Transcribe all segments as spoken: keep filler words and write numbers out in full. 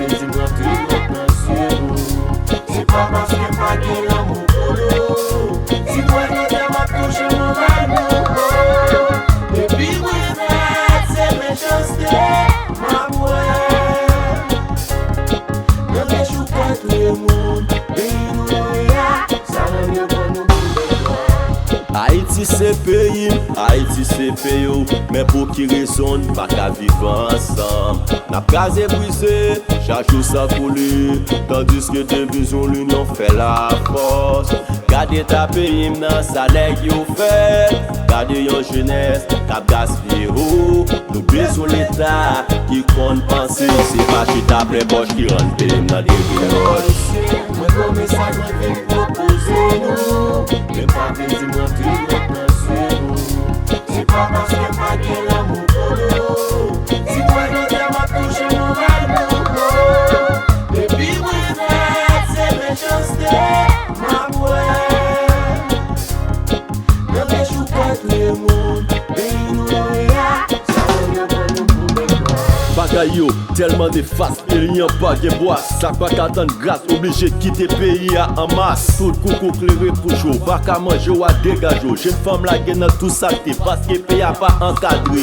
Di m rantre dwat nan zye nou. Se pa paske m pa gen lanmou pou nou. Si m wè dòtè m ap touche moral nou, oh. Depi m rive, se mechanste m ap wè. Nan dechoukay touye moun, peyi nou ye a, sa menm yo pran nou pou bèt nwa. Ayiti se peyi m, Ayiti se peyi w, men pou ki rezon n pa ka viv ansanm? N ap kraze brize, chak jou sa koule, tandiske deviz yon linyon fè lafòs. Gade eta peyi m nan, sa nèg yo fè. Gade yon jenès k ap gaspiye, oh. Nou bezwen Leta ki konn panse. Se pa chita plen pòch ki rann peyi m nan degrenòl. Mwen konn mesaj mwen vin pwopoze nou. Men pa vin di m rantre dwat nan zye nou. Se pa paske m pa gen lanmou pou nou. Si m wè dòtè m ap touche moral nou, oh. Depi m rive, se mechanste m ap wè. Nan dechoukay touye moun, peyi nou ye a, sa menm yo pran nou pou bèt nwa. Bagay yo tèlman nefas, peyi an pa gen bwa. Sa k pa ka tann gras, oblije kite peyi a an mas. Tout koukou klere pou je w, pa ka manje w a degaje w. Jèn fanm lage nan tou sa k te, paske peyi a pa ankadre.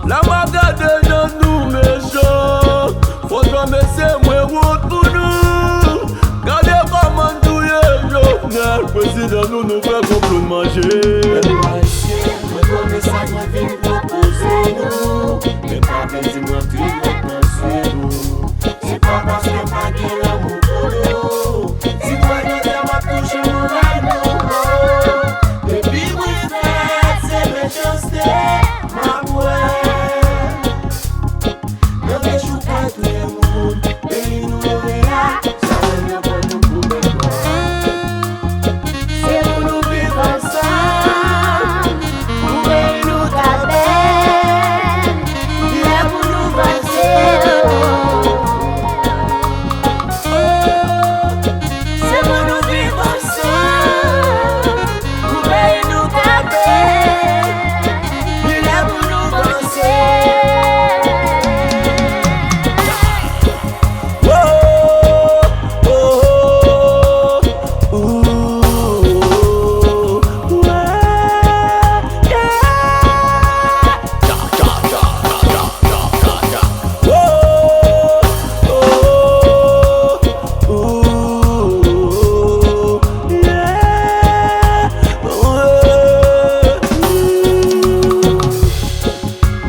La m ap gade jan nou mechan. Franchman, mesye, mwen wont pou nou. Gade kòman n touye Jovenel, prezidan nou, nou fè konplo n manje. Pèp ayisyen, mwen konn mesaj mwen vin pwopoze nou. Men pa vin di m rantre dwat nan zye nou. Se pa paske m pa gen lanmou pou nou. Si m wè dòtè m ap touche moral nou, oh. Depi m rive, se mechanste m ap wè. Nan dechoukay touye moun, peyi nou ye a, sa menm yo pran nou pou bèt nwa. Se pou nou viv ansanm, pou peyi nou ka bèl, li lè pou nou vanse. Se pou nou viv ansanm, pou peyi nou ka bèl, li lè pou nou vanse.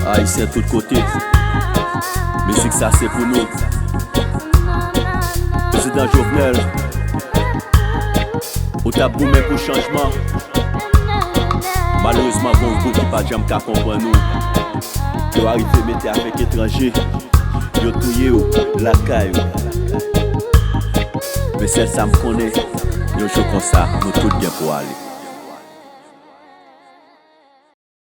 Ayisyen tout kote, mizik sa se pou nou. Prezidan Jovenel, ou t ap goumen pou chanjman. Malerezman, gen yon gwoup ki pa t janm ka konprann ou. Yo arive mete avèk etranje, yo touye w lakay ou. Men sèl sa m konnen, yon jou konsa, nou tout gen pou ale.